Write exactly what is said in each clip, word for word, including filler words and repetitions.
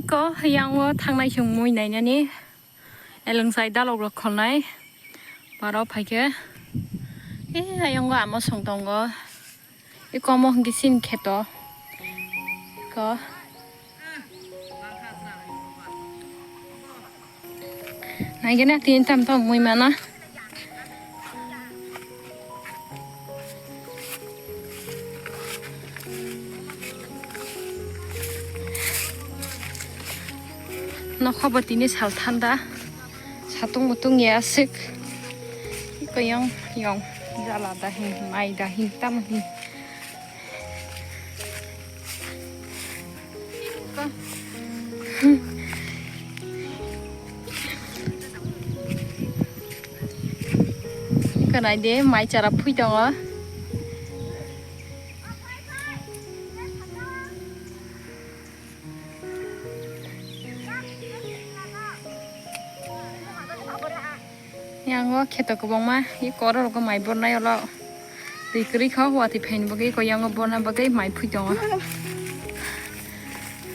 Ko yango thangnai chwng mui nainani elwngsai dalok rok khonai paro phaikhe. E, yango ama song tongo. Iko omo hwnkhe chini kheto. Iko. Naigena tini tam tam mui mana. Nokha bo tini sal thanda. Satung mutung ya aswk. Iko yong yong jala dahin, mai dahin, tam hin. Kanai de mai chara phui tongo. Yango kheto kwbangma, i koro rogo mai bornai olo. Twi kwrwi kha, watwi phaini bagwi, iko yango borna bagwi mai phui tongo.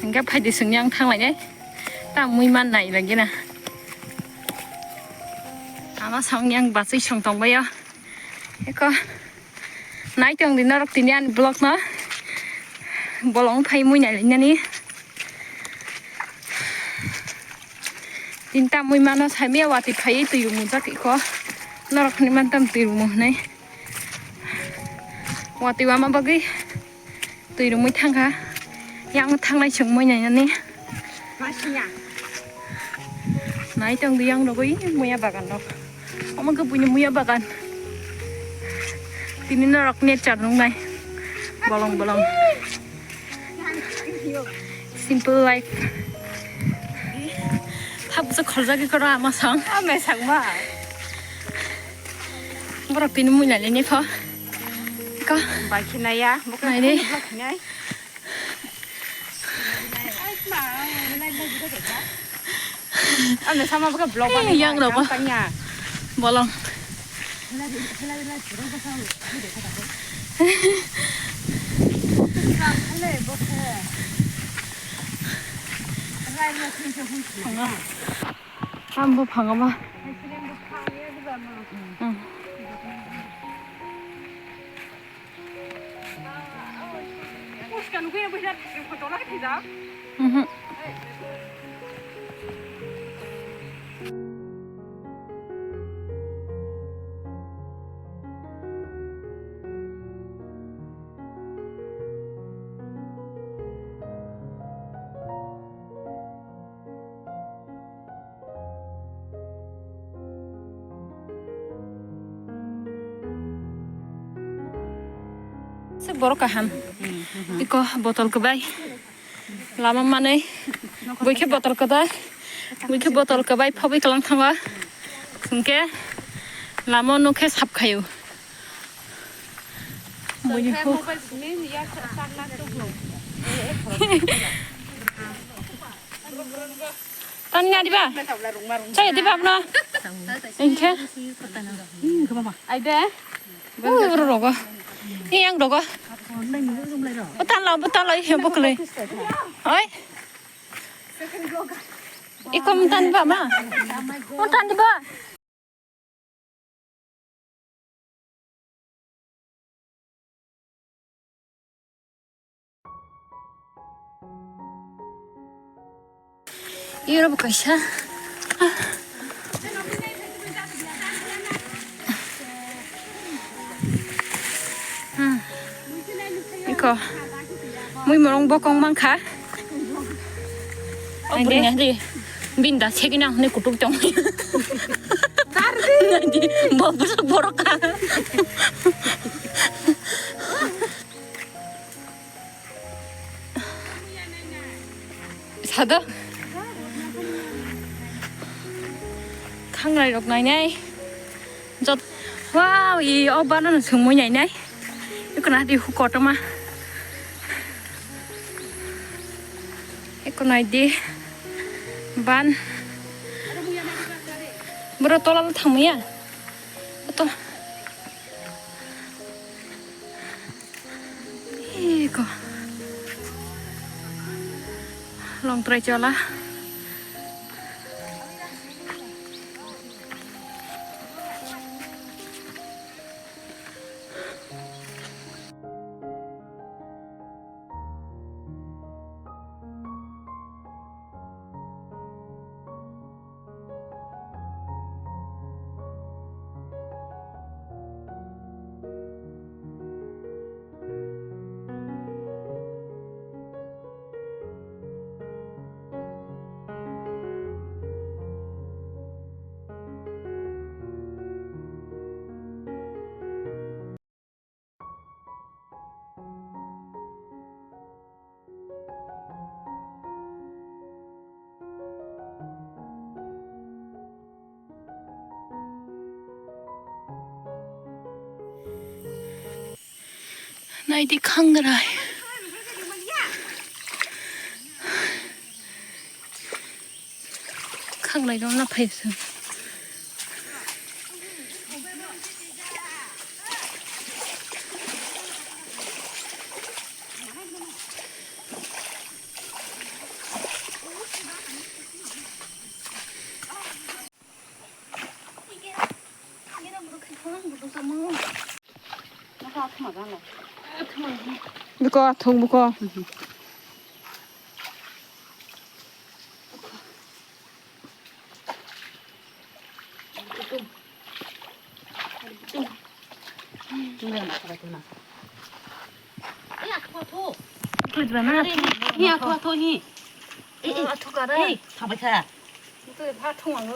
Hingke phaidi songni ang thanglainai. Ta mui man nai lagi na. Ama songni ang bachwi song tongbaio. Eko. Nai tong di norok tini ani vlog no. Bolong phai mui nai lainani. Tinta mui mano saimia watwi phaiwi twi rwmujak iko. Norok hwnwi mantam twi rwmu hwnwi. Watwi wama bagwi twi rwmwi thangkha. Yang thangnai chwng mui nainani. Nai tong di yang rogwi muya bagan rok. Omo khe buini muya bagan. Tini norok nature nungnai. Bolong bolong. Simple life. Thap bwsa kholjagwi koro ama song. Ame sangma. Borok tini mui nai nai pho. Ko. Bai khe nai ya. Nai de. Ano sama baka vlog. Eh, yang rok. Tanya. Bolong. Ang buphang ama. Mhm. Sik borok kaham. Iko botol kwbai. Lama manwi. Buikhe botol kwbai. Buikhe botol kwbai phobwi kwlang thango. Hwnkhe lama nukhe sap khaio. Buini huk. Tanya diba? Saya diba abno? Engke? Ai de. Ui, uro rogo. Ni yang rogo. Butan lo, butan lo, ihe bukle. Oi. Iko mutan ba ma? Mutan diba? Iro bo kaisa. Hmm. Iko. Mui morong bokong mankha. Ai de. Bini da segini ang hwnwi kutuk tong. Bo bwswk borok kha. Sado. Khangrai rok nainai. Jot. Wow, i o banana sungmui nainai. Ikona di hu kotoma. Eko nai di ban. Boro tola lo thangmaya. Oto. Eko. Longtrai chola. Naidi khangrai. Khangrai rok na phai se. Biko athung biko. Hi, athu, athu, hi. Eh, eh. Athu kara. Hey, thabai kha. Twi pha thung ang.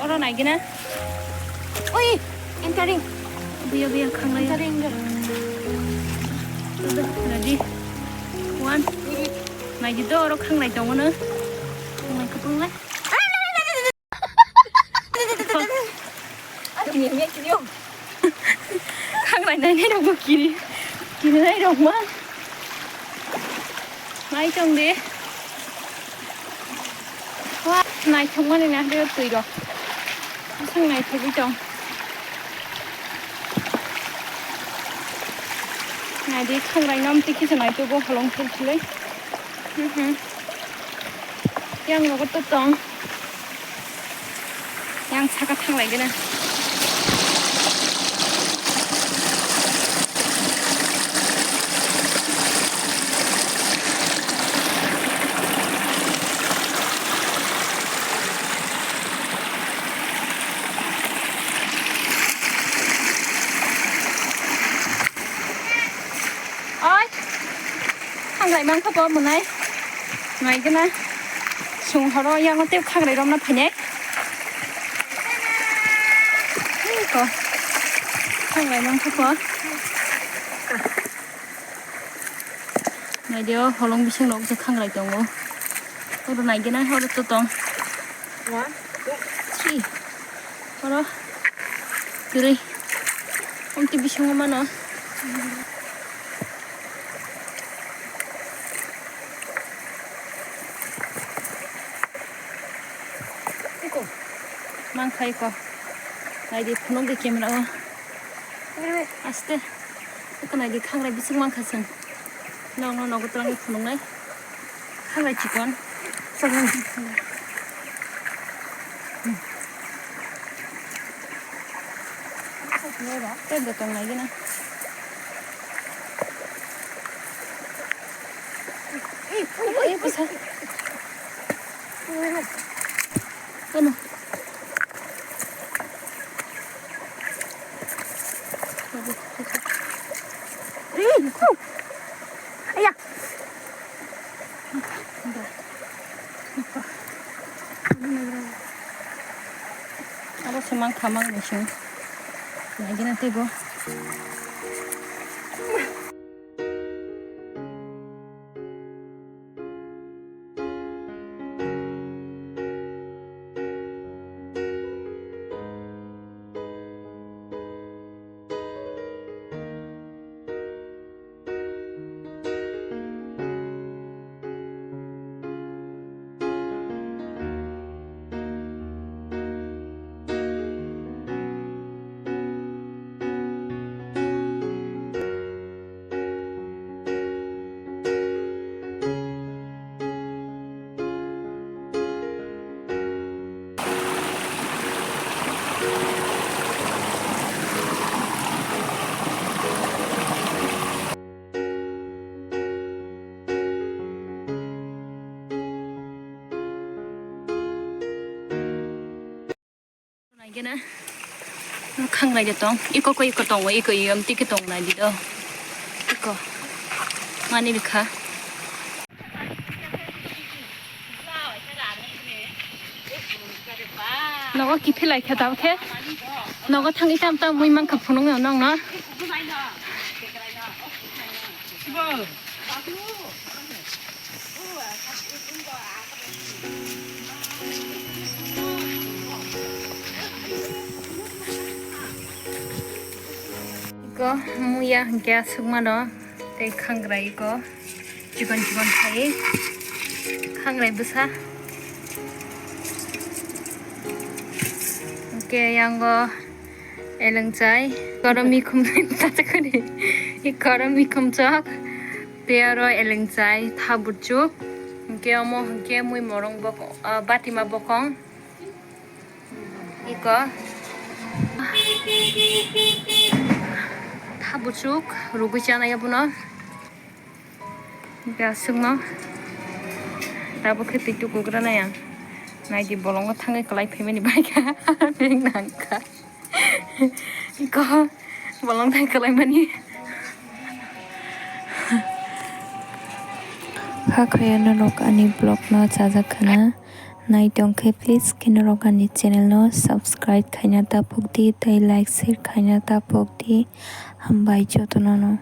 Oro naigina. Oi, entering. Buya, buya, khanglai. Entering. Ready? One. Naidi do, oro khanglai tongo no. Khanglai kutung lai. Khanglai nai nai rok bo kiri. Kiri nai rok ma. Nai tong de. Wah, naithokmani na, bw twi rok. Bwswk naithogwi tong. Naidi, khangrai nom twi kisa naithogo, holong thil thilwi. Mhm. Yang rogo to tong. Yang saka thang lai gana. Oi, khangrai mangkha bo mwnai. Nai gana. Sung horo yang tei khangrai romna phainai. Ko. Khangrai mangkha bo. Nai dio, holong bising rok je khangrai tongo. Oro nai gana, oro to tong. One, two, three. Oro. Kwrwi. Omtwi bisingo mano. Iko. Mangkha iko. Naidi phunukdi camera o. Aste. Iko naidi khangrai bising mangkha chwng. Nokno nogo twlangwi phunuknai. Khangrai chikon. Tei bwtang nai gana. Ei, bwsa. Kono. Aya. Abo se mangkha mangni song. Nai gana tei bo. Gena. Khang lai de tong. Iko ko iko tong, iko iyo, am tiki tong lai di do. Iko. Mani bikha. Nogo kiphilai khe tao khe. Nogo thangwi tam tam mui mankha phunukno nongno. Iko muya hwnkhe aswk mano tei khangra iko. Chikon chikon khai khangrai bwsa. Hwnkhe yango elengchai, koro mikhum tachakhani, koro mikhum chok, tei aro elengchai thaburchuk. Hwnkhe omo hwnkhe mui morong bok-, ah, batima bokong. Iko. Thaburchuk rugwi chanai abono. Hwnkhe aswkno. Tabuk khe twi tukugra nai ang. Naidi bolongo thangwi kwlai phaimani bai kha. Nangkha. Iko bolong thang kwlai mani. Kha khaya norok ani vlog no chajak khana. Nai tong khe please khe norok ani channel no subscribe khaina ta phuk di tei like share khaina ta phuk di. Hambai jotono no.